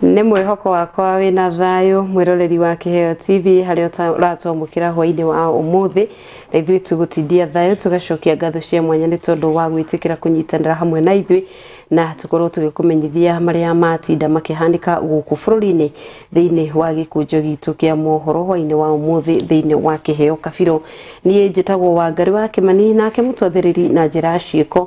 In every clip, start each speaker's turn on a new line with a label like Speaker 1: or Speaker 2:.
Speaker 1: Nĩ mwĩhoko wakwa wĩna thayũ mwĩroreri wa Kĩheo TV harĩa ũratwamũkĩra hwainĩ wa ũmũthĩ, na ithuĩ tũgũtindia thayũ tũgacokia ngatho cia mwanya nĩ tondũ wa gwĩtĩkĩra kũnyitanĩra hamwe na ithuĩ na tũkorwo tũgĩkũmenyithia marĩa matinda makĩhanĩka gũkũ bũrũri-inĩ thĩinĩ wa gĩkũnjo gitũ kĩa mohoro hwainĩ wa ũmũthĩ thĩinĩ wa Kĩheo Kabirũ. Niĩ njĩtagwo Wangari wa Kĩmani, nake mũtwathĩrĩri na njĩra ya ciĩko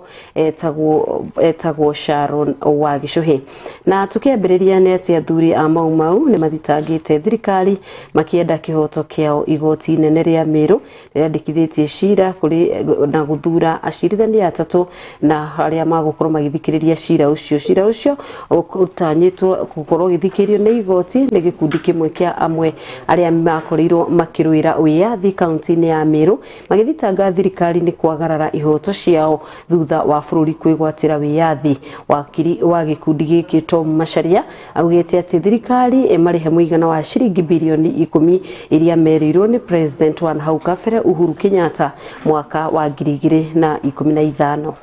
Speaker 1: etagwo Sharon wa Gĩcũhĩ. Na tukiambĩrĩria nĩ atĩ athuri a Mau Mau nĩ mathitangĩte thirikari makĩenda kĩhoto kĩao. Igoti inene rĩa Meru rĩandĩkithĩtie cira kũrĩ na gũthura acirithania atatũ na arĩa magũkorwo magĩthikĩrĩria cira ũcio. Cira ũcio ũtanyĩtwo gũkorwo ũgĩthikĩrĩrio nĩ igoti nĩ gĩkundi kĩmwe kĩa amwe arĩa makorirwo makĩrũĩra wĩyathi kaunti-inĩ ya Meru magĩthitanga thirikari nĩ kwagarara ihoto ciao thutha wa bũrũri kwĩgwatĩra wĩyathi. Wakiri wa gĩkundi gĩkĩ Tom Macharia augĩte atĩ thirikari ĩmarĩhe mũigana wa ciringi birioni 10 iria merĩirwo nĩ President wa hau kabere Uhuru Kenyatta mwaka wa 2015.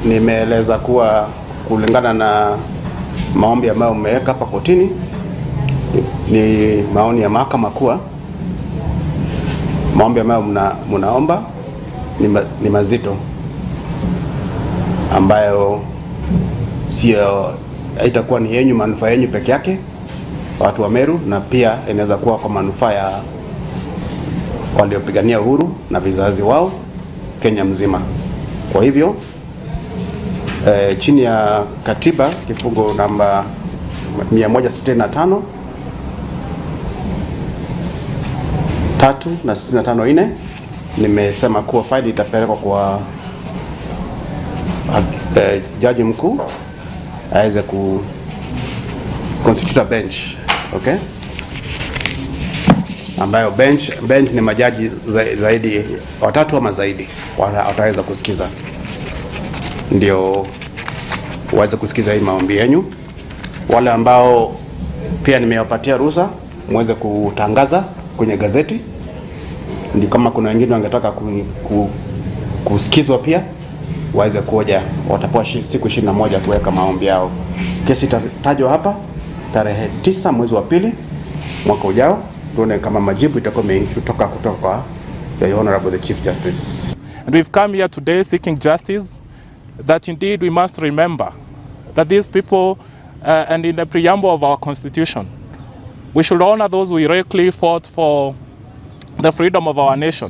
Speaker 2: Nimeeleza kuwa kulingana na maombi ambayo mmeweka hapa kotini ni maoni ya mahakama kuwa maombi ambayo mnaomba ni mazito ambayo sio haitakuwa ni yenyu manufaa yenyu peke yake watu wa Meru, na pia inaweza kuwa kwa manufaa ya waliopigania uhuru na vizazi wao Kenya mzima. Kwa hivyo chini ya katiba kifungu namba 165 3 na 65 4 nimesema kuwa faili itapelekwa kwa jaji mkuu aweze ku constitute a bench, okay, ambayo bench ni majaji zaidi watatu ama zaidi wataweza kusikiza, ndio waweze kusikiza hii maombi yenu. Wale ambao pia nimewapatia ruhusa muweze kutangaza kwenye gazeti, ndio kama kuna wengine wangetaka kusikizwa pia waweze kuja, watapewa siku 21 kuweka maombi yao. Kesi itatajwa hapa tarehe 9 mwezi wa pili mwaka ujao, tuone kama majibu itakuwa kutoka kwa the Honorable the Chief Justice.
Speaker 3: And we've come here today seeking justice, that indeed we must remember that these people, and in the preamble of our constitution, we should honor those who heroically fought for the freedom of our nation.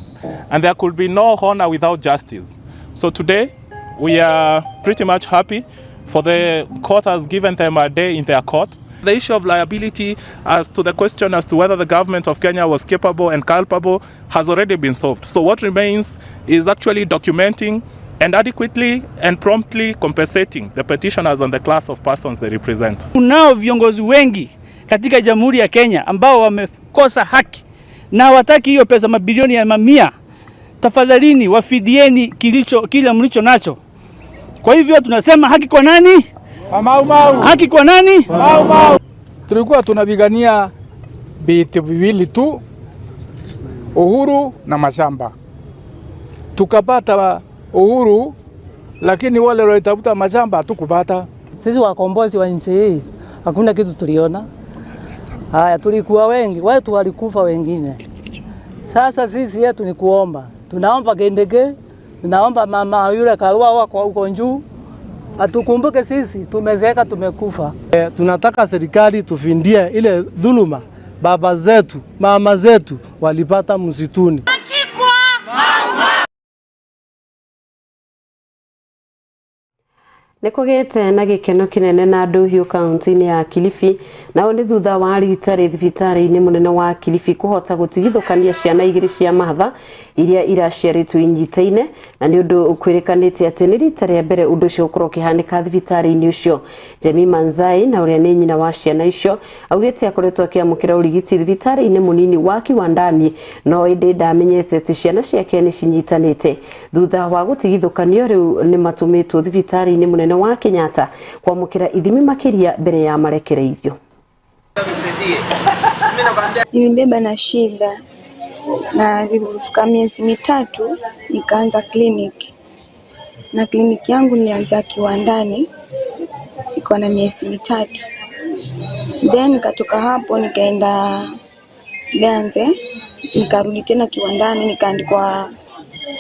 Speaker 3: And there could be no honor without justice. So today, we are pretty much happy for the court has given them a day in their court. The issue of liability as to the question as to whether the government of Kenya was capable and culpable has already been solved. So what remains is actually documenting and adequately and promptly compensating the petitioners and the class of persons they represent.
Speaker 4: Kunao viongozi wengi katika Jamhuri ya Kenya ambao wamekosa haki na hawataki hiyo pesa mabilioni ya mamia. Tafadhalini wafidieni kile mlicho nacho. Kwa hivyo tunasema haki kwa nani?
Speaker 5: Mau Mau.
Speaker 4: Haki kwa nani?
Speaker 5: Mau Mau. Tulikuwa tunapigania vitu viwili tu, uhuru na mashamba. Tukapata uhuru, lakini wale waliotafuta mashamba hatukupata.
Speaker 6: Sisi wakombozi wa nchi hii hakuna kitu tuliona. Haya, tulikuwa wengi, watu walikufa wengine. Sasa sisi yetu ni kuomba. Tunaomba Kindiki, tunaomba mama yule Karua wako huko juu atukumbuke sisi tumezeeka, tumekufa.
Speaker 7: Tunataka serikali tufindie ile dhuluma baba zetu, mama zetu walipata msituni.
Speaker 1: Nĩ kũgĩte na gĩkeno kĩnene na ndũhiũ kaunti-inĩ ya Kilifi, nao nĩ thutha wa arigitari thibitarĩ-inĩ mũnene wa Kilifi kũhota gũtigithũkania ciana igĩrĩ cia mahatha iria iraciarĩtwo inyitaine, na nĩ ũndũ kwĩrĩkanĩte atĩ nĩ rita rĩa mbere ũndũ ũcio gũkorwo ũkĩhanĩka thibitarĩ-inĩ ũcio. Jemima Manzai, na ũrĩa nĩ nyina wa ciana icio, augĩte akoretwo akĩamũkĩra ũrigiti thibitarĩ-inĩ mũnini wa Kiwandani, no ĩndĩ ndamenyete atĩ ciana ciake nĩ cinyitanĩte. Thutha wa gũtigithũkanio rĩu nĩ matũmĩtwo thibitarĩ-inĩ mũnene wa Kenyatta kwamũkĩra ithimi makĩria mbere ya marekereirio.
Speaker 8: Nilibeba na shida na ilipofika miezi 3 nikaanza kliniki, na kliniki yangu nilianza Kiwandani. Iko na miezi 3. Then nikatoka hapo nikaenda Ganze, nikarudi tena kiwandani nikaandikwa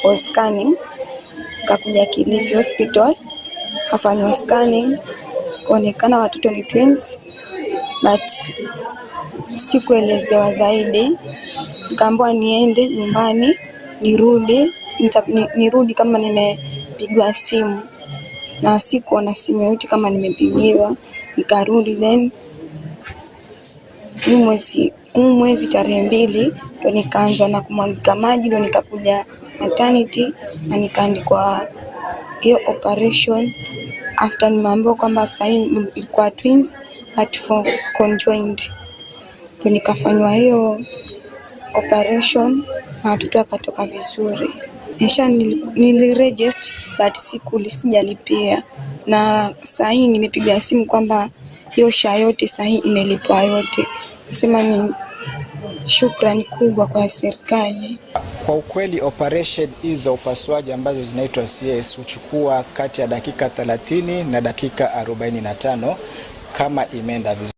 Speaker 8: for scanning. Nikakuja Kilifi Hospital, kafanywa scanning, kuonekana watoto ni twins, but sikuelezewa zaidi. Nikaambiwa niende nyumbani nirudi, nirudi kama nimepigwa simu, na sikuona simu yoyote kama nimepigiwa. Nikarudi then huu mwezi tarehe 2 ndo nikaanza na kumwagika maji, ndo nikakuja maternity na nikaandikwa hiyo operation after nimeambiwa kwamba sasa ilikuwa twins but for conjoined. Ndo nikafanywa hiyo operation na watoto wakatoka vizuri. Nisha niliregister but sijalipia, na saa hii nimepiga simu kwamba hiyo SHA yote saa hii imelipwa yote. Nasema ni shukrani kubwa kwa serikali.
Speaker 9: Kwa ukweli operation hizi za upasuaji ambazo zinaitwa CS huchukua kati ya dakika 30 na dakika 45 kama imeenda vizuri.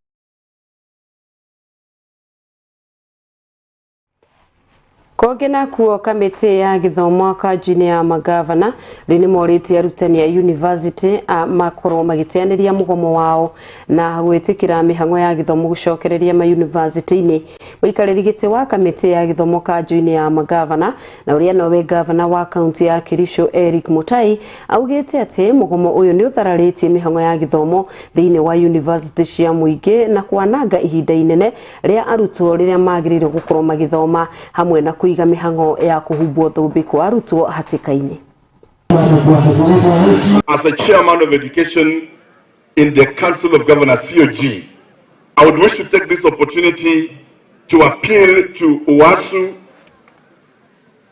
Speaker 1: Kũngĩ nakuo kamĩtĩ ya gĩthomo kanjũ-inĩ ya magavana rĩu nĩ morĩtie arutani a university makorwo magĩteanĩria mũgomo wao na gwĩtĩkĩra mĩhang'o ya gĩthomo gũcokereria mayunivasĩtĩ-inĩ. Mũikarĩri gĩtĩ wa kamĩtĩ ya gĩthomo kanjũ-inĩ ya magavana na ũrĩa nowe gavana wa kaunti ya Kericho Eric Mutai augĩte atĩ mũgomo ũyũ nĩ ũthararĩtie mĩhang'o ya gĩthomo thĩinĩ wa university cia mũingĩ na kwananga ihinda inene rĩa arutwo rĩrĩa magĩrĩirwo gũkorwo magĩthoma hamwe na kũiga mĩhang'o ya kũhumbwo thũmbĩ kwa arutwo hatĩka-inĩ.
Speaker 10: As a chairman of education in the Council of Governors, COG, I would wish to take this opportunity to appeal to UASU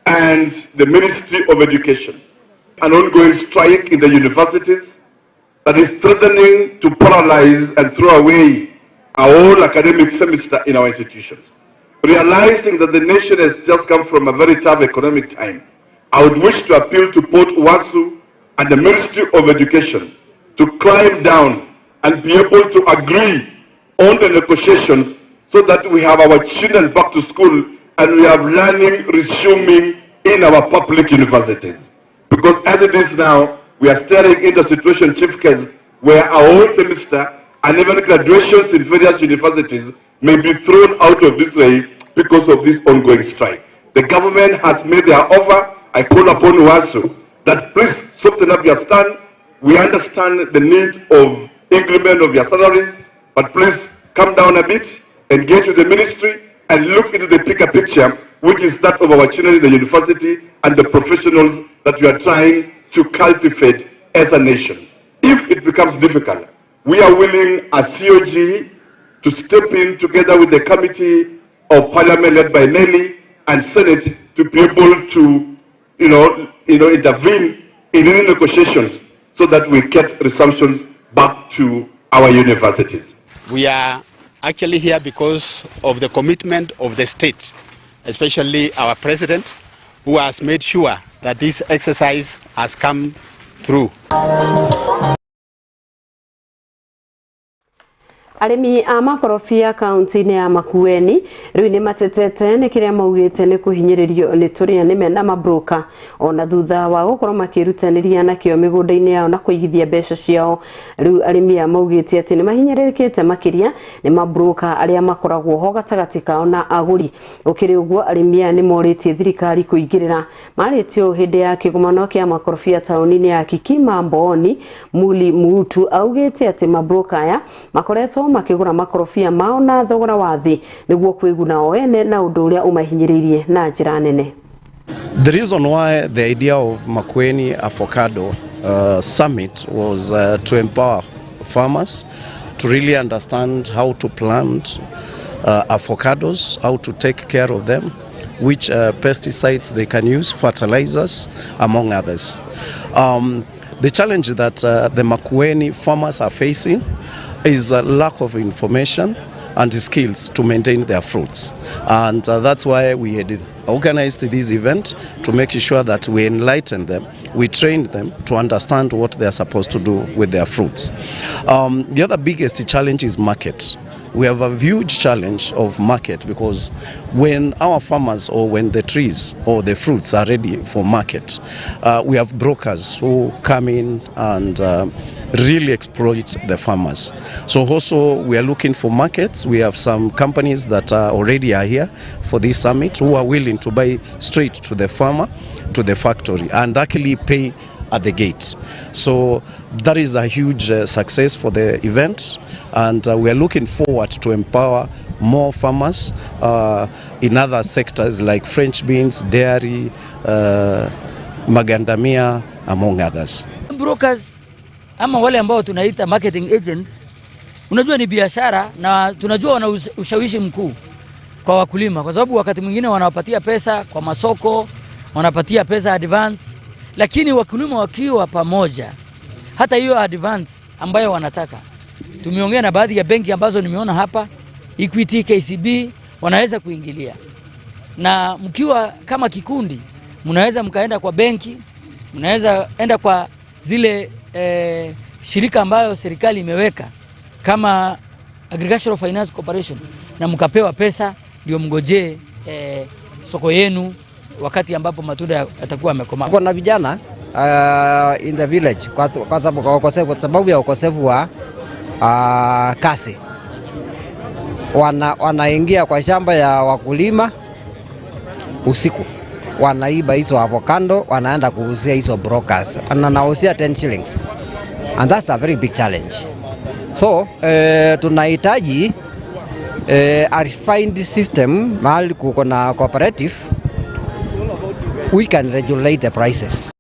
Speaker 10: and the Ministry of Education. An ongoing strike in the universities that is threatening to paralyze and throw away our whole academic semester in our institutions. Realizing that the nation has just come from a very tough economic time, I would wish to appeal to both UASU and the Ministry of Education to climb down and be able to agree on the negotiations so that we have our children back to school and we have learning resuming in our public universities. Because as it is now, we are staring into a situation, Chief Kes, where our whole semester and even graduations in various universities may be thrown out of this way because of this ongoing strike. The government has made their offer. I call upon UASU that please soften up your stand. We understand the need of increment of your salaries, but please come down a bit, engage with the ministry, and look into the bigger picture, which is that of our children in the university and the professionals that we are trying to cultivate as a nation. If it becomes difficult, we are willing as COG to step in together with the Committee of Parliament led by Nelly and Senate to be able to, intervene in any negotiations so that we get resumptions back to our universities.
Speaker 2: We are actually here because of the commitment of the state, especially our president, who has made sure that this exercise has come through.
Speaker 1: Arĩmi a makorobia kaunti-inĩ ya Makueni rĩu nĩ matetete nĩ kĩrĩa maugĩte nĩ kũhinyĩrĩrio nĩ tũrĩa nĩme na mabroka ona thutha wa gũkorwo makĩrutanĩria nakĩo mĩgũnda-inĩ yao na kũigithia mbeca ciao. Rĩu arĩmi aya maugĩte atĩ nĩ mahinyĩrĩrĩkĩte makĩria nĩ mabroka arĩa makoragwo ho gatagatĩ kao na agũri. Gũkĩrĩ ũguo arĩmi aya nĩ morĩtie thirikari kũingĩrĩra. Marĩtie ũũ hĩndĩ ya kĩgomano kĩa makorobia taũni-inĩ ya Kikima Mbooni. Muli Muutu augĩte atĩ mabroka aya makoretwo makĩgũra makorobia mao na thogora wa thĩ nĩguo kwĩguna o ene na ũndũ ũrĩa ũmahinyĩrĩirie na njĩra nene.
Speaker 11: The reason why the idea of Makueni Avocado Summit was to empower farmers to really understand how to plant avocados, how to take care of them, which pesticides they can use, fertilizers, among others. The challenge that the Makueni farmers are facing is a lack of information, and skills to maintain their fruits. And that's why we had organized this event, to make sure that we enlighten them, we train them to understand what they are supposed to do with their fruits. The other biggest challenge is market. We have a huge challenge of market, because when our farmers or when the trees or the fruits are ready for market, we have brokers who come in and really exploit the farmers. So also we are looking for markets. We have some companies that are already are here for this summit who are willing to buy straight to the farmer, to the factory, and actually pay at the gate. So that is a huge success for the event, and we are looking forward to empower more farmers in other sectors like French beans, dairy, macadamia, among others.
Speaker 4: Brokers ama wale ambao tunaita marketing agents, unajua ni biashara na tunajua wana ushawishi mkuu kwa wakulima, kwa sababu wakati mwingine wanawapatia pesa kwa masoko, wanapatia pesa advance, lakini wakulima wakiwa pamoja, hata hiyo advance ambayo wanataka, tumeongea na baadhi ya benki ambazo nimeona hapa, Equity, KCB, wanaweza kuingilia. Na mkiwa kama kikundi, mnaweza mkaenda kwa benki, mnaweza enda kwa zile shirika ambayo serikali imeweka kama Agricultural Finance Corporation, na mkapewa pesa ndio mngojee soko yenu wakati ambapo matunda yatakuwa yamekomaa.
Speaker 12: Kuna vijana in the village kwa sababu ya ukosefu wa kazi, wanaingia kwa shamba ya wakulima usiku, wanaiba hizo avocado, wanaenda kuuzia hizo brokers, wanauzia 10 shillings, and that's a very big challenge. So tunahitaji a refined system mahali kuko na cooperative, we can regulate the prices.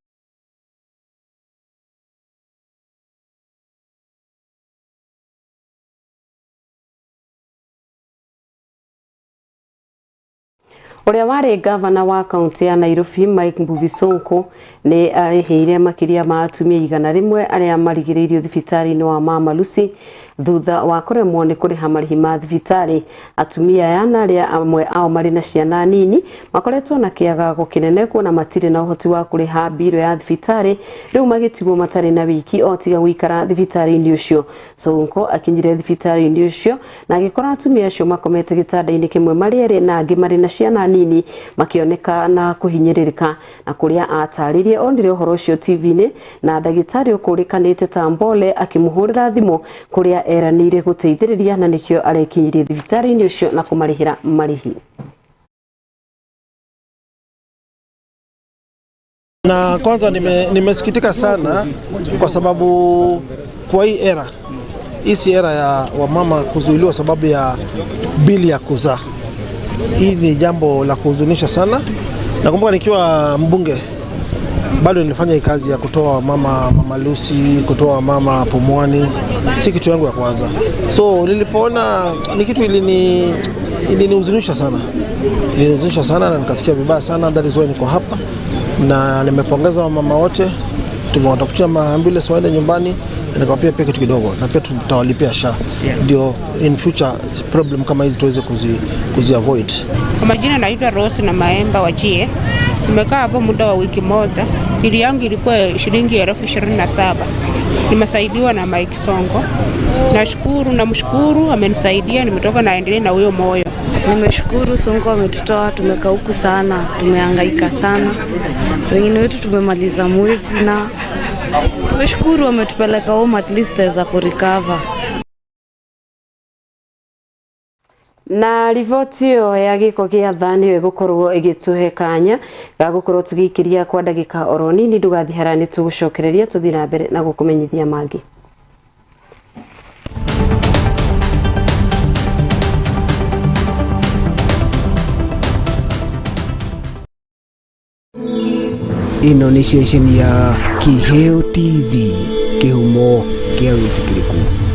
Speaker 1: Ũrĩa warĩ gavana wa kaunti ya Nairobi Mike Mbuvi Sonko nĩ arĩhĩire makĩria ma atumia 100 arĩa marigĩrĩirio thibitarĩ-inĩ wa Mama Lucy thutha wa kũremwo nĩ kũrĩha marĩhi ma thibitarĩ. Atumia aya na arĩa amwe ao marĩ na ciana nini makoretwo na kĩagago kĩnene kuona matirĩ na ũhoti wa kũrĩha mbirũ ya thibitarĩ, rĩu magĩtigwo matarĩ na wiki o tiga gũikara thibitarĩ-inĩ ũcio. Sonko akinyire thibitarĩ-inĩ ũcio na agĩkora atumia acio makomete gĩtanda-inĩ kĩmwe marĩ erĩ na angĩ marĩ na ciana nini makĩoneka na kũhinyĩrĩrĩka, na kũrĩa atarĩrie onire ũhoro ũcio TV-inĩ na ndagĩtarĩ ũkũrĩkanĩte ta Mbole akĩmũhũrĩra thimũ kũrĩa eranĩire gũteithĩrĩria na nĩkĩo arekinyirie thibitarĩ-inĩ ũcio na kũmarĩhĩra marĩhi.
Speaker 7: Na kwanza nimesikitika sana kwa sababu kwa hii era, hii si era ya wamama kuzuiliwa sababu ya bili ya kuzaa. Hii ni jambo la kuhuzunisha sana. Nakumbuka nikiwa mbunge bado nilifanya hii kazi ya kutoa mama Mama Lucy, kutoa mama Pumwani, si kitu yangu ya kwanza. So nilipoona ni kitu ilinihuzunisha sana. Ilinihuzunisha sana na nikasikia vibaya sana. That is why niko hapa. Na nimepongeza wamama wote, tumewatafutia maambulance waende nyumbani, na nikawapia pia kitu kidogo, na pia tutawalipia SHA. Ndio in future problem kama hizi tuweze kuzi avoid.
Speaker 13: Kwa majina naitwa Rose na Maemba Wachie. Nimekaa hapo muda wa wiki moja. Bili yangu ilikuwa shilingi 27,000. Nimesaidiwa na Mike Sonko. Nashukuru, namshukuru amenisaidia, nimetoka naendelea na huyo moyo.
Speaker 14: Nimeshukuru Sonko ametutoa, tumekaa huku sana, tumehangaika sana. Wengine wetu tumemaliza mwezi na tumeshukuru ametupeleka home at least za kurecover.
Speaker 1: Na riboti ĩyo ya gĩko gĩa tha nĩyo ĩgũkorwo ĩgĩtũhe kanya ga gũkorwo tũgĩikĩria kwa ndagĩka oro nini. Ndũgathiĩ haraya, nĩ tũgũcokereria tũthiĩ na mbere na gũkũmenyithia mangĩ.
Speaker 15: Ĩno nĩ ceceni ya Kiheo TV, kĩhumo kĩa wĩtĩkĩrĩku.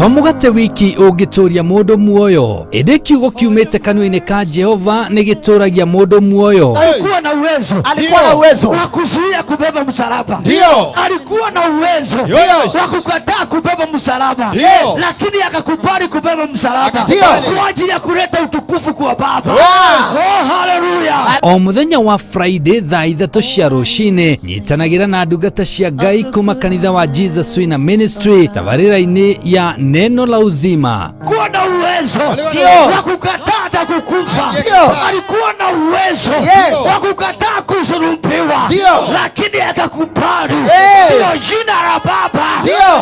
Speaker 16: To mũgate wiki ũngĩtũria mũndũ muoyo, ĩndĩ kiugo kiumĩte kanua-inĩ ka Jehova nĩ gĩtũragia mũndũ muoyo.
Speaker 17: Alikuwa na uwezo.
Speaker 18: Alikuwa na uwezo
Speaker 17: wa kuzuia kubeba msalaba.
Speaker 18: Ndio.
Speaker 17: Alikuwa na uwezo
Speaker 18: Yes.
Speaker 17: wa kukataa kubeba msalaba.
Speaker 18: Yes.
Speaker 17: Lakini akakubali kubeba msalaba
Speaker 18: Ndio.
Speaker 17: kwa ajili ya kuleta utukufu kwa Baba.
Speaker 18: Yes.
Speaker 17: Oh, haleluya.
Speaker 16: O muthenya wa Friday thaa 3 cia rũcinĩ, nyitanagĩra na ndungata cia Ngai kuma kanitha wa Jesus Winner Ministry tabarĩra-inĩ ya Neno la Uzima.
Speaker 17: Alikuwa na uwezo
Speaker 18: Ndio.
Speaker 17: wa kukataa hata kukufa.
Speaker 18: Ndio.
Speaker 17: Alikuwa na uwezo
Speaker 18: Yes.
Speaker 17: wa kukataa kusulubiwa.
Speaker 18: Ndio.
Speaker 17: Lakini akakubali
Speaker 18: Hey.
Speaker 17: ndio jina la Baba
Speaker 18: Ndio.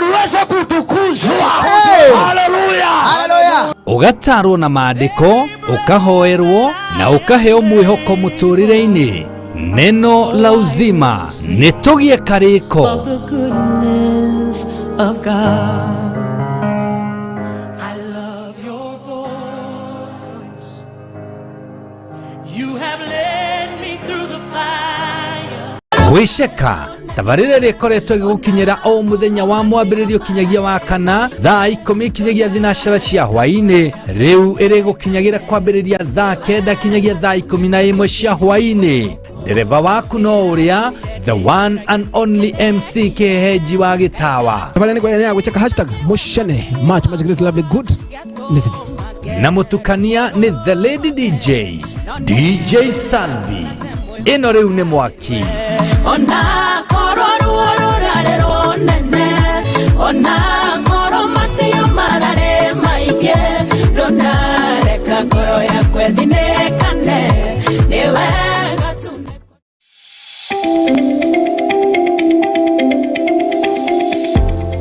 Speaker 17: liweze kutukuzwa.
Speaker 18: Hey.
Speaker 17: Haleluya.
Speaker 18: Haleluya.
Speaker 16: Ũgatarwo na maandĩko, ũkahoerwo na ũkaheo mwĩhoko mũtũrĩre-inĩ. Neno la Uzima, nĩ tũgĩe karĩko.
Speaker 19: The goodness of God. I love your voice. You have led me through the fire.
Speaker 16: Gwĩceka tabarĩra ĩrĩa ĩkoretwo ĩgĩgũkinyĩra o mũthenya wa mwambĩrĩrio kinyagia wa kana thaa 10 kinyagia thinacara cia hwaĩ-inĩ, rĩu ĩrĩgũkinyagĩra kwambĩrĩria thaa 9 kinyagia thaa 11 cia hwaĩ-inĩ. Ndereba waku no ũrĩa the one and only MC Kĩhehenji wa Gĩtawa.
Speaker 7: Tabarĩra nĩ ya gwĩceka hashtag mushene much much great lovely good listening.
Speaker 16: Na mũtukania nĩ the lady DJ, DJ Salvi. Ĩno rĩu nĩ mwaki.
Speaker 19: Ona korwo ruo rũrarĩ rũnene, ona korwo matio mararĩ maingĩ, ndũnareka ngoro yakwa ĩthinĩkane, nĩ wega tu.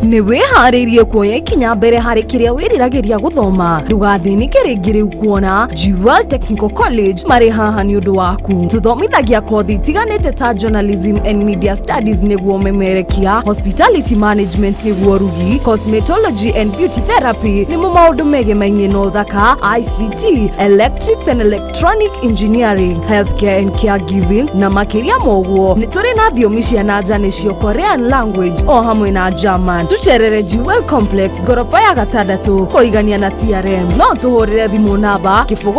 Speaker 20: Nĩ wĩharĩirie kuoya ikinya mbere harĩ kĩrĩa wĩriragĩria gũthoma. Ndũgathĩnĩke rĩngĩ rĩu kuona Jewel Technical College marĩ haha nĩ ũndũ waku. Tũthomithagia kothi itiganĩte ta journalism and media studies nĩguo memerekia, hospitality management nĩguo rugi, cosmetology and beauty therapy nĩmo maũndũ megemainie na ũthaka, ICT, electrics and electronic engineering, healthcare and caregiving na makĩria ma ũguo. Nĩ tũrĩ na thiomi cia na nja nĩcio Korean language o hamwe na German. Tucerere Jewel Complex ngoroba ya 6 kũrigania na TRM. No tũhũrĩre thimũ namba 0 7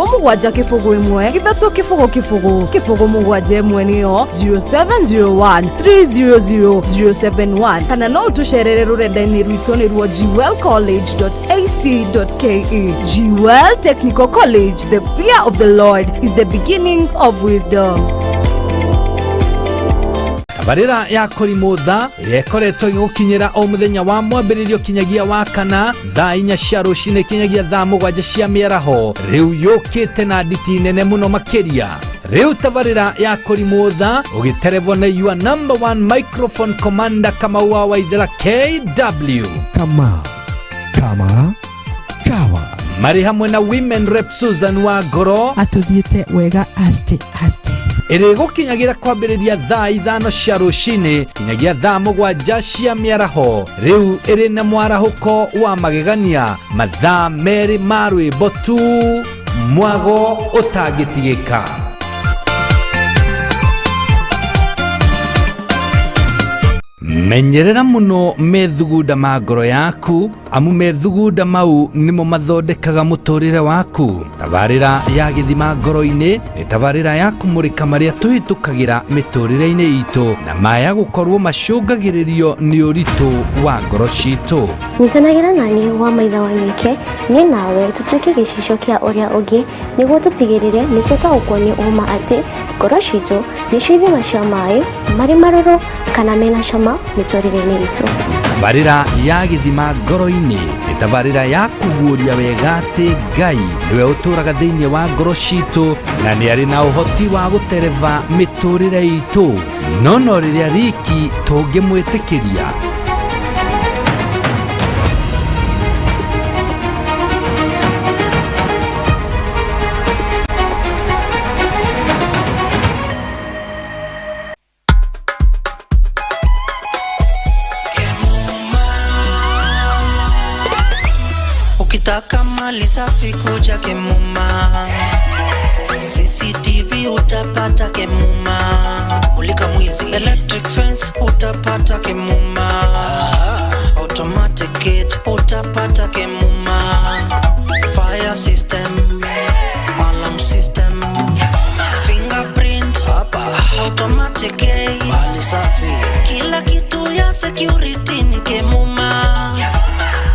Speaker 20: 0 1 3 0 0 0 7 1 nĩyo 0701 300 071, kana no ũtũcerere rũrenda-inĩ rwitũ nĩruo jewelcollege.ac.ke. Jewel Technical College, the fear of the Lord is the beginning of wisdom.
Speaker 16: Tabarĩra ya kũrimũtha ĩrĩa ĩkoretwo ĩgĩgũkinyĩra o mũthenya wa mwambĩrĩrio kinyagia wa kana thaa 4 cia rũcinĩ kinyagia thaa 7 cia mĩaraho, rĩu yũkĩte na nditi nene mũno makĩria. Rĩu tabarĩra ya kũrimũtha ũgĩterevwo nĩ your number one microphone commander Kamau wa Waithera KW.
Speaker 21: Kama kama kawa.
Speaker 16: Marĩ hamwe na women rep Susan wa Ngoro
Speaker 22: atũthiĩte wega aste aste.
Speaker 16: Ĩrĩgũkinyagĩra kwambĩrĩria thaa 5 cia rũcinĩ kinyagia thaa 7 cia mĩaraho. Rĩu ĩrĩ na mwarahũko wa magegania, mathaa 2 ma rwĩmbo tu, mwago ũtangĩtigĩka. Menyerera mũno methugunda ma ngoro yaku, amu methugunda mau nĩmo mathondekaga mũtũrĩre waku. Tabarĩra ya gĩthima ngoro-inĩ nĩ tabarĩra ya kũmũrĩka marĩa tũhĩtũkagĩra mĩtũrĩre-inĩ itũ na maya gũkorwo macũngagĩrĩrio nĩ ũritũ wa ngoro citũ.
Speaker 23: Nyitanagĩra na niĩ wa maitha wa nyuike, niĩ nawe tũtuĩke gĩcicio kĩa ũrĩa ũngĩ nĩguo tũtigĩrĩre nĩ twataũkwo nĩ ũma atĩ ngoro citũ nĩcio ithima cia maĩ marĩ marũrũ kana mena cama mĩtũrĩre-inĩ itũ.
Speaker 16: Tabarĩra ya gĩthima ngoro-inĩ nĩ tabarĩra ya kũguũria wega atĩ Ngai nĩwe ũtũũraga thĩinĩ wa ngoro citũ na nĩ arĩ na ũhoti wa gũtereba mĩtũrĩre itũ, no no rĩrĩa riki tũngĩmwĩtĩkĩria.
Speaker 24: Ukitaka mali safi kuja Kemuma, CCTV utapata Kemuma, mulika mwizi, electric fence utapata Kemuma, automatic gate utapata Security ni Kemuma,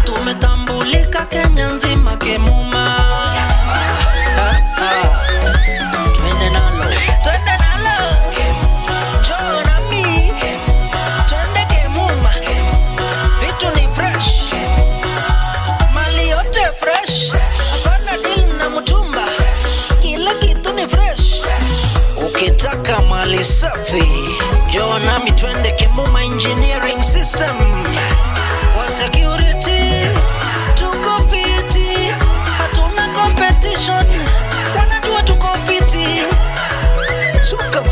Speaker 24: tumetambulika Kenya nzima Kemuma. Twende nalo, twende nalo, njoo nami, twende Kemuma, vitu ni fresh, mali yote fresh, hapana deal na mtumba, kila kitu ni fresh. Ukitaka mali safi, njoo nami twende Kemuma Engineering System. Kwa security tuko fiti, hatuna competition, wanajua tuko fiti. Suka.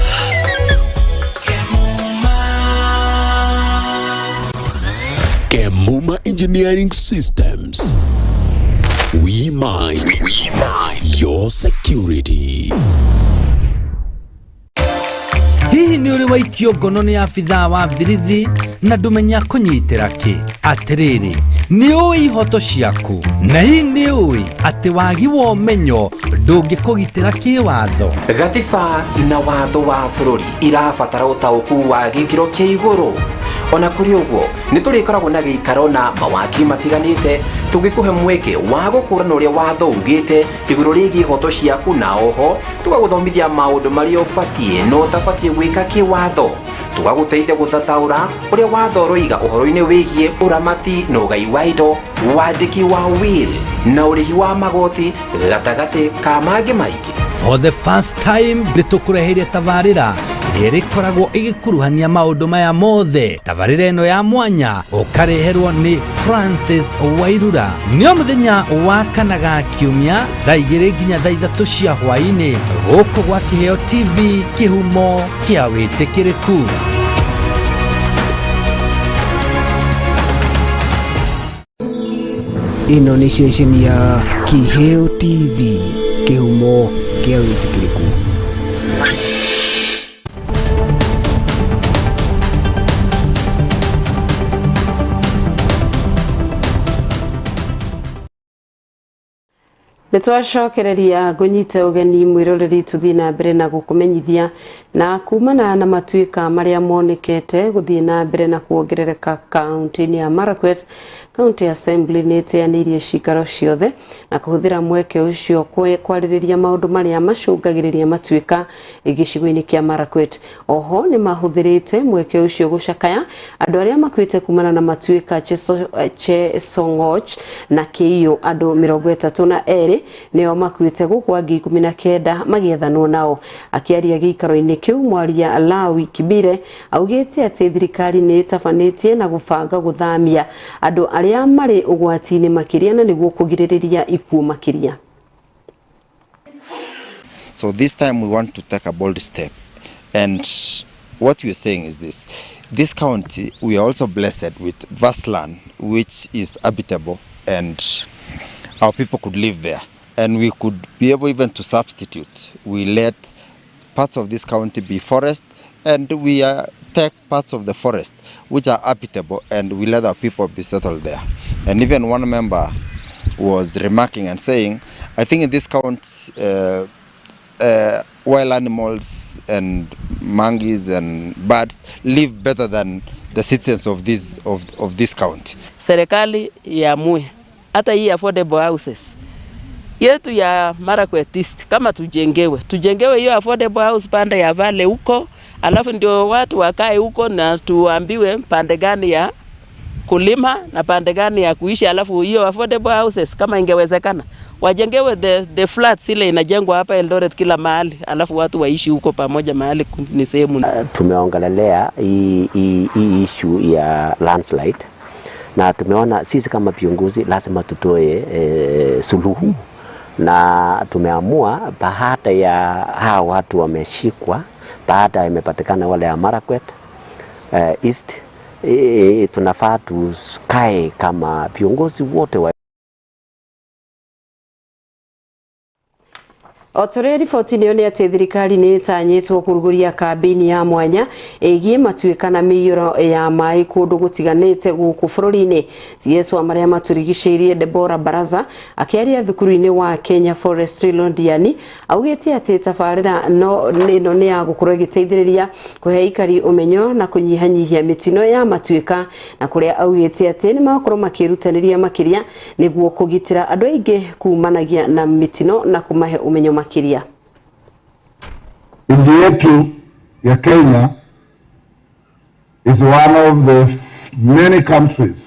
Speaker 3: Kemuma Engineering Systems. We mind your security.
Speaker 16: Hihi nĩ ũrĩ waikio ngono nĩ abithaa wa birithi na ndũmenya kũnyitĩra kĩ? Atĩrĩrĩ, nĩ ũĩ ihoto ciaku? Na hihi nĩ ũĩ atĩ wagi wa ũmenyo ndũngĩkũgitĩra kĩwatho?
Speaker 5: Gatiba na watho wa bũrũri irabatara ũtaũku wa gĩkĩro kĩa igũrũ. Ona kũrĩ ũguo, nĩ tũrĩkoragwo na gĩikaro na mawakiri matiganĩte tũngĩkũhe mweke wa gũkũrana ũrĩa watho ugĩte igũrũ rĩgiĩ ihoto ciaku, na oho tũgagũthomithia maũndũ marĩa ũbatiĩ na ũtabatiĩ gwĩka kĩwatho, tũgagũteithia gũthathaũra ũrĩa watho ũroiga ũhoro-inĩ wĩgiĩ ũramati na ũgai wa indo, wandĩki wa will na ũrĩhi wa magoti gatagatĩ ka mangĩ maingĩ.
Speaker 16: For the first time nĩ tũkũreheire tabarĩra ĩrĩa ĩrĩkoragwo ĩgĩkuruhania maũndũ maya mothe. Tabarĩra ĩno ya mwanya ũkareherwo nĩ Francis Wairura nĩ o mũthenya wa kana ga kiumia thaa 2 nginya thaa 3 cia hwaĩ-inĩ gũkũ gwa Kĩheo TV, kĩhumo kĩa wĩtĩkĩrĩku.
Speaker 15: Ĩno nĩ ceceni ya Kĩheo TV, kĩhumo kĩa wĩtĩkĩrĩku.
Speaker 1: Nĩ twacokereria ngũnyite ũgeni mwĩroreri tũthiĩ na mbere na gũkũmenyithia na kumana na matuĩka marĩa monekete gũthiĩ na mbere na kuongerereka kaunti-inĩ ya Marakwet. County Assembly nĩ ĩteanĩirie cikaro ciothe na kũhũthĩra mweke ũcio kwarĩrĩria maũndũ marĩa macũngagĩrĩria matuĩka gĩcigo-inĩ kĩa Marakwet. Oho nĩ mahũthĩrĩte mweke ũcio gũcakaya andũ arĩa makuĩte kumana na matuĩka Chesongoch na Kĩiyũ. Andũ 32 nĩo makuĩte gũkũ angĩ 19 magĩethanwo nao. Akĩaria gĩikaro-inĩ kĩu, mwaria Lawi Kibire augĩte atĩ thirikari nĩ ĩtabanĩtie na gũbanga gũthamia andũ arĩa marĩ ũgwati-inĩ makĩria na nĩguo kũgirĩrĩria ikuũ makĩria.
Speaker 6: So this time we want to take a bold step, and what we are saying is this: this county, we are also blessed with vast land which is habitable, and our people could live there, and we could be able even to substitute. We let parts of this county be forest, and we take parts of the forest which are habitable, and we let our people be settled there. And even one member was remarking and saying, I think in this county, wild animals and monkeys and birds live better than the citizens of this county.
Speaker 18: Serikali iamue hata hii affordable houses yetu ya Marakwet East, kama tujengewe hiyo affordable house pande ya Vale huko, alafu ndio watu wakae huko na tuambiwe pande gani ya kulima na pande gani ya kuishi. Alafu hiyo affordable houses kama ingewezekana wajengewe the flats ile inajengwa hapa Eldoret kila mahali, alafu watu waishi huko pamoja mahali ni sehemu.
Speaker 25: Tumeongelelea hii issue ya landslide, na tumeona sisi kama viongozi lazima tutoe suluhu, na tumeamua baada ya hawa watu wameshikwa, baada imepatikana wale ya Marakwet East, tunafaa tukae kama viongozi wote wa.
Speaker 1: O ta ũrĩa riboti ĩyo nĩ atĩ thirikari nĩ ĩtanyĩtwo kũrugũria kambĩini ya mwanya ĩgiĩ matuĩka na mĩiyũro ya maĩ kũndũ gũtiganĩte gũkũ bũrũri-inĩ. CS wa marĩa matũrigicĩirie Deborah Baraza akĩaria thukuru-inĩ wa Kenya Forestry Londiani augĩte atĩ tabarĩra ĩno nĩ ya gũkorwo ĩgĩteithĩrĩria kũhe aikari ũmenyo na kũnyihanyihia mĩtino ya matuĩka, na kũrĩa augĩte atĩ nĩ magakorwo makĩrutanĩria makĩria nĩguo kũgitĩra andũ aingĩ kumanagia na mĩtino na kũmahe ũmenyo makĩria.
Speaker 2: Nchi yetu ya Kenya is one of the many countries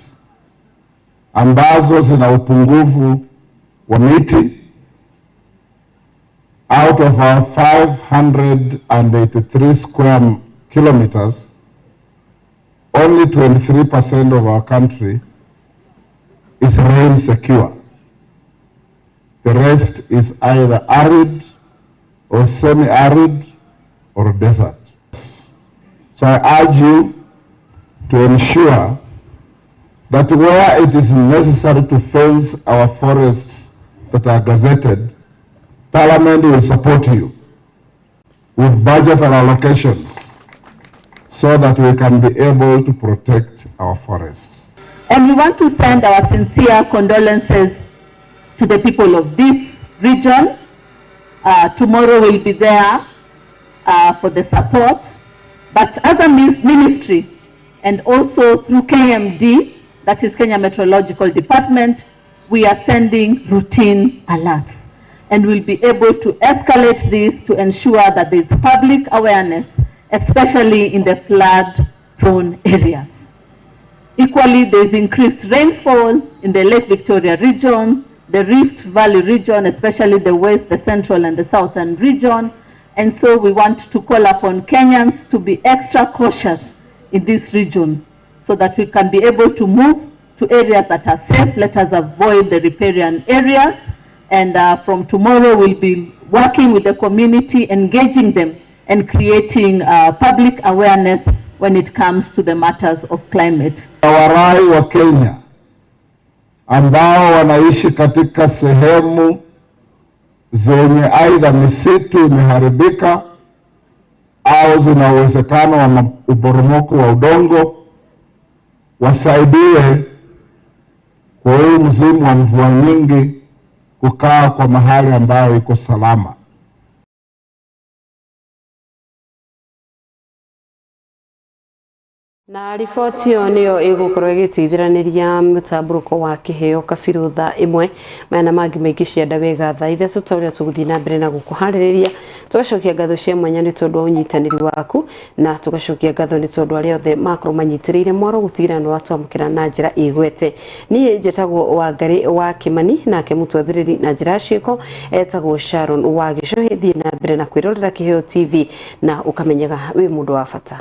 Speaker 2: ambazo zina upungufu wa miti. Out of our 583 square kilometers, only 23% of our country is rain secure. The rest is either arid or semi-arid or desert. So I urge you to ensure that where it is necessary to fence our forests that are gazetted, Parliament will support you with budget and allocations so that we can be able to protect our forests.
Speaker 8: And we want to send our sincere condolences to the people of this region. Tomorrow we'll be there for the support. But as a ministry, and also through KMD, that is Kenya Meteorological Department, we are sending routine alerts. And we'll be able to escalate this to ensure that there is public awareness, especially in the flood-prone areas. Equally, there is increased rainfall in the Lake Victoria region, the Rift Valley region, especially the west, the central, and the southern region. And so we want to call upon Kenyans to be extra cautious in this region so that we can be able to move to areas that are safe. Let us avoid the riparian areas. And from tomorrow, we'll be working with the community, engaging them, and creating public awareness when it comes to the matters of climate.
Speaker 2: Warai wa Kenya ambao wanaishi katika sehemu zenye aidha misitu imeharibika au zina uwezekano wa uporomoko wa udongo, wasaidie kwa huu msimu wa mvua nyingi kukaa kwa mahali ambayo iko salama.
Speaker 1: Na riboti ĩyo nĩyo ĩgũkorwo ĩgĩtũithiranĩria mũtambũrũko wa kĩheo kabirũ thaa ĩmwe maya na mangĩ maingĩ cianda wega thaa ithatũ ta ũrĩa tũgũthiĩ na mbere na gũkũharĩrĩria. Tũgacokia ngatho cia mwanya nĩ tondũ wa ũnyitanĩri waku, na tũgacokia ngatho nĩ tondũ arĩa othe makorwo manyitĩrĩire mwaro gũtigĩrĩra nĩ watwamũkĩra na njĩra ĩgwete. Niĩ njĩtagwo Wangari wa Kĩmani, nake mũtwathĩrĩri na njĩra ya ciĩko etagwo Sharon wa Gĩcũhĩ. Thiĩ na mbere na kwĩrorera Kĩheo TV na ũkamenyaga wĩ mũndũ wa bata.